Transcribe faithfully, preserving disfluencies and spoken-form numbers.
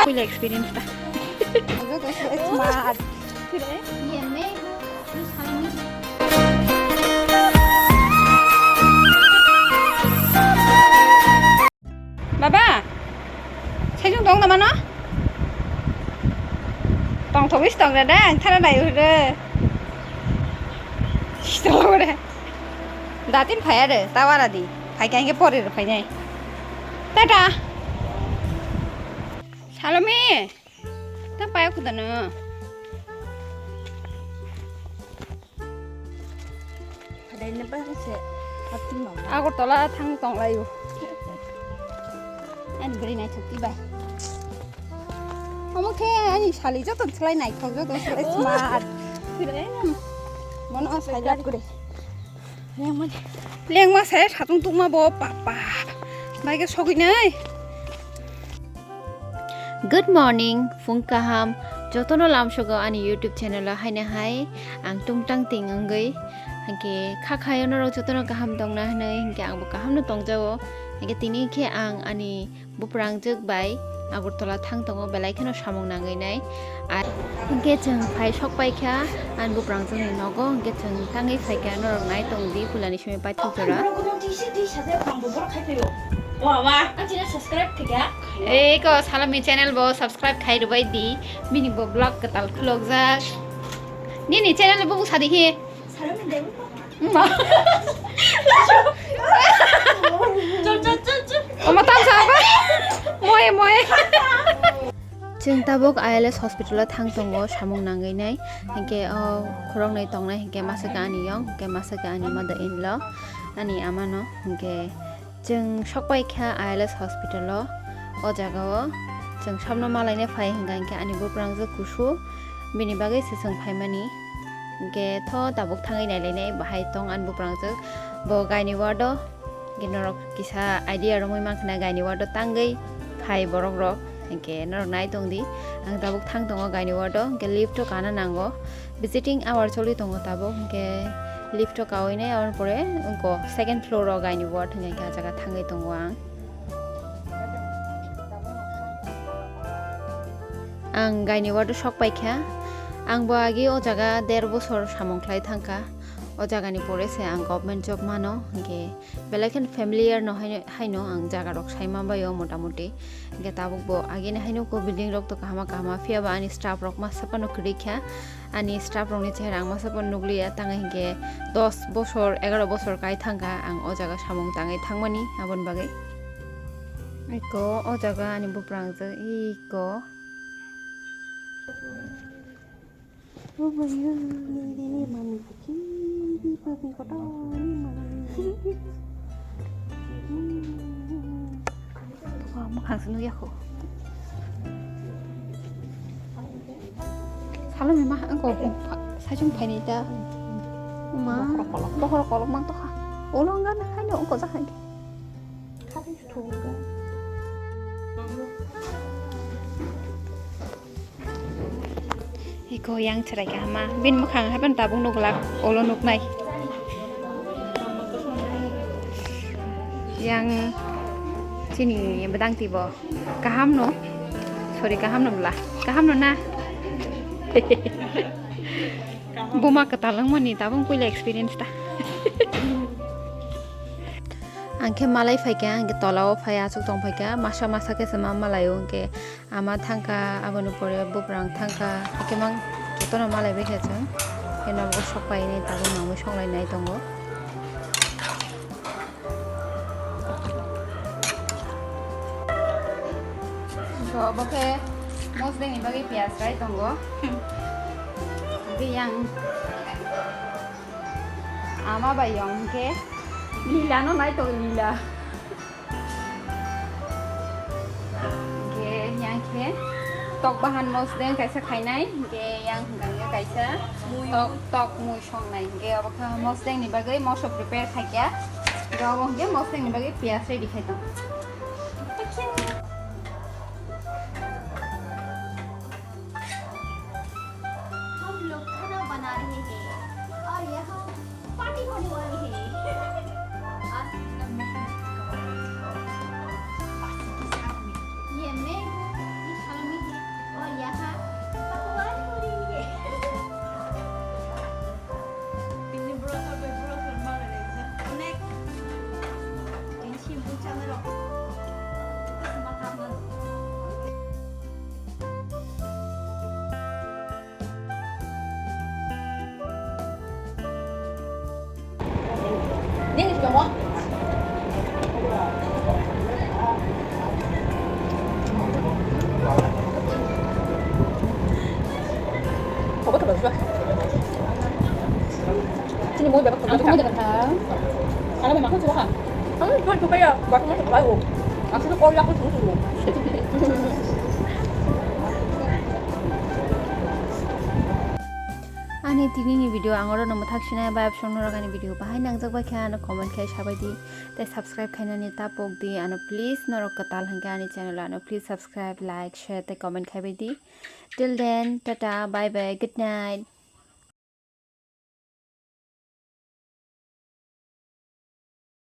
Puila experience ta. Joto se smart. Ye me, ye salami. Baba, sejong tong na mano? Tong thogwi tong da da, ang thara dai ure. Sitolo ure. Datin phai are, tawara di. Phai kya ke pore re phai nai. Tata. Salome. Ta payo kudano. Padaina ba se. Hati mama. Agartala thang tong layo. Ani beri nai thukti bai. Omo khe ani sali joto slai naithok joto slai smart. Mono sai lab kore. Lengma se satung tukma bo papa. Bai khe sogwi nai. Good morning, phung kaham. Jotono lamsogo ani YouTube channel o haino hai ang tungtang ting wngwi. Hinkhe kha khayo norok jotono kaham tongna hinwi hinkhe angbo kahamno tongjago. Hinkhe tini khe ang ani buprangjwk bai Agartala thang tongo, belai kheno samung nangwi nai. Ar hinkhe chwng phai sok paikha ani buprangjwkni nogo, hinkhe chwng tangwi phaikha, norok nai tongdi pulani simi paithak jora. Ei ko Salami channel bo subscribe khai rwbai di, bini bo vlog kwtal khulokjak. Nini channel bo bwsa di hi. Omo tamsa ba? Moe, moe. Chwng tabuk I L S hospital o thang tongo, samung nangwi nai. Hinkhe o khoroknwi tongnai, hinkhe masa khe ani yong, hinkhe masa khe ani mother in law, ani ama no. Hinkhe chwng sok pai kha I L S hospital o. O jaga o chwng sabno malaina phai, hinkhe ani buprangjwk kusu, bini bagwi se chwng phaimani. Hinkhe tho tabuk thangwi nailainai bahai tong ani buprangjwk. Bo gaini ward o, hinkhe norok kisa idea romwi mankha na gaini ward o tangwi phai borok rok. Hinkhe norok nai tongdi, ang tabuk thang tongo gaini ward o, hinkhe lift o kana nango. Visiting hour choli tongo tabuk, hinkhe lift o kawi nai, aboni pore wngkha second floor o gaini ward hinkhe ah jaga thangwi tongo ang. Ang gaini ward o sok paikha. Ang bo agi o jaga der bosor samung khlai thangkha. O jagani pore se ang government job mano, hinkhe belai khe familiar no haino, haino ang jaga rok sai manbaio mota moti. Hinkhe tabuk bo agini haino ko building rok to kahama kahama, phiya ba ani staff rok masa phano kwrwi kha. Ani staff rokni chehra ang masa phano nukliya, tangwi hinkhe dos bosor, egaro bosor kai thangkha ang o jaga samung tangwi thangmani, aboni bagwi. Eko o jaga ani buprangjwk, eko. Wah, mwkhang se nukya kho. Salome ma, wngkha, saisung phainai ta. Ma, bokhorok kolok, bokhorok kolok mang tokha. Ulo wngkha na, haino wngkha jak hai. Iko yang chwrai kaham ma. Bini mwkhang hai phano tabuk nuglak, ulo nuknai. Yang chini bwdang tibo. Kaham no? Sorry, kaham no bwla. Kaham no na? Buma kwtal wngmani tabuk puila experience ta. Ang khe malai phaikha, ang khe tola o phai achuk tong phaikha, masa masa khe se ma malai o, hwnkhe ama thangkha, aboni pore buprang thangkha, hwnkhe mang jotono malai bai kha chwng, khe nogo sok pai ni tabuk nangwi sok lai nai tongo. Bo, bo khe mosdeng ni bagwi piyaj rai tongo. Biyang ama bai yong khe lila no nai tongo, lila. Hingke yang khe tok bahan mosdeng kaisa khainai, hingke yang hingkang khe kaisa tok, tok mui songnai, hingke obo khe mosdeng ni bagwi moso prepare khaikya, hingke obo hingke mosdeng ni bagwi piyaj ready khai tong. हम लोग खाना बना रहे हैं और यहाँ पार्टी होने वाली है। आज इतना मेहनत का फल। ये मैं हूँ, ये सालों में Ang thangwi daga thang. Ano bai makhon chubakha. Ang thangwi chubakha ya. Bakma chubakha o. Ang sini kol yakni chubakha. Ani tini ni video ang oro no mwthak sinai bai, absong norok ani video bahai nangjak bai khe ano comment khai sabai di, tei subscribe khainani ta pok di, ano please norok kwtal hwnkhe ani channel ano please subscribe, like, share tei comment khaibai di. Till then, tata, bye bye, good night.